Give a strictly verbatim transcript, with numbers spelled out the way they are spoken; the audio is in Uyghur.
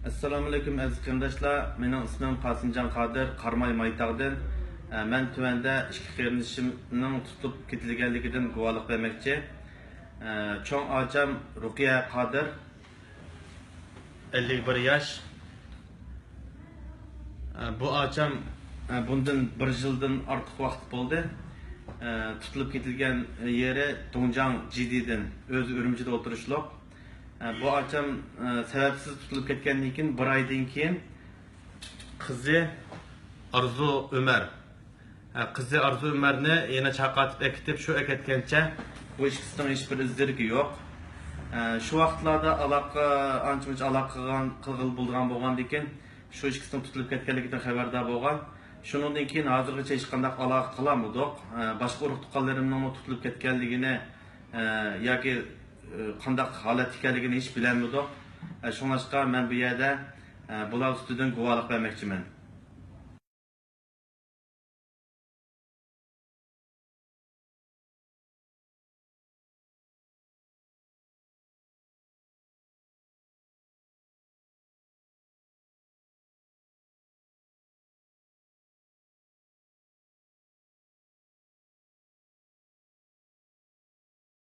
ئەسسالامۇئەلەيكۇم ئەزىز قېرىنداشلار، مېنىڭ ئىسمىم قاسىمجان قادىر، قاراماي مايتاغدىن. ئە، مەن تۆۋەندە ئىككى قېرىندىشىمنىڭ تۇتۇلۇپ كېتىلگەنلىكىدىن گۇۋاھلىق بەرمەكچى. ئە، چوڭ ئاچام رۇقىيە قادىر، ئەللىك بىر ياش. ئە، بۇ ئاچام، ئە، بۇندىن بىر يىلدىن ئارتۇق ۋاقىت بولدى. ئە، تۇتۇلۇپ كېتىلگەن يېرى دۇڭجاڭ جىدىدىن، ئۆزى ئۈرۈمچىدە ئولتۇرۇشلۇق. ئە، بۇ ئاچام، ئە، سەۋەبسىز تۇتۇلۇپ كەتكەندىن كېيىن، بىر ئايدىن كېيىن قىزى ئارزۇ ئۆمەر، ئە، قىزى ئارزۇ ئۆمەرنى يەنە چاقىرتىپ ئەكېتىپ، شۇ ئەكەتكەنچە بۇ ئىككىسىنىڭ ھېچبىر ئىز دېرىكى يوق. ئە، شۇ ۋاقىتلاردا ئالاقە، ئانچە-مۇنچە ئالاقە قىلغان، قىلغىلى بولىدىغان بولغاندىكىن، شۇ ئىككىسىنىڭ تۇتۇلۇپ كەتكەنلىكىدىن خەۋەردار بولغان. شۇنىڭدىن كېيىن ھازىرغىچە ھېچقانداق ئالاقە قىلالمىدۇق. ئە، باشقا ئۇرۇق-تۇغقانلىرىمنىڭمۇ تۇتۇلۇپ كەتكەنلىكىنى، ئە، ياكى، ئە، قانداق ھالەتتە ئىكەنلىكىنى ھېچ بىلەلمىدۇق. ئە، شۇڭلاشقا مەن بۇ يەردە، ئە، بۇلار ئۈستىدىن گۇۋاھلىق بەرمەكچىمەن.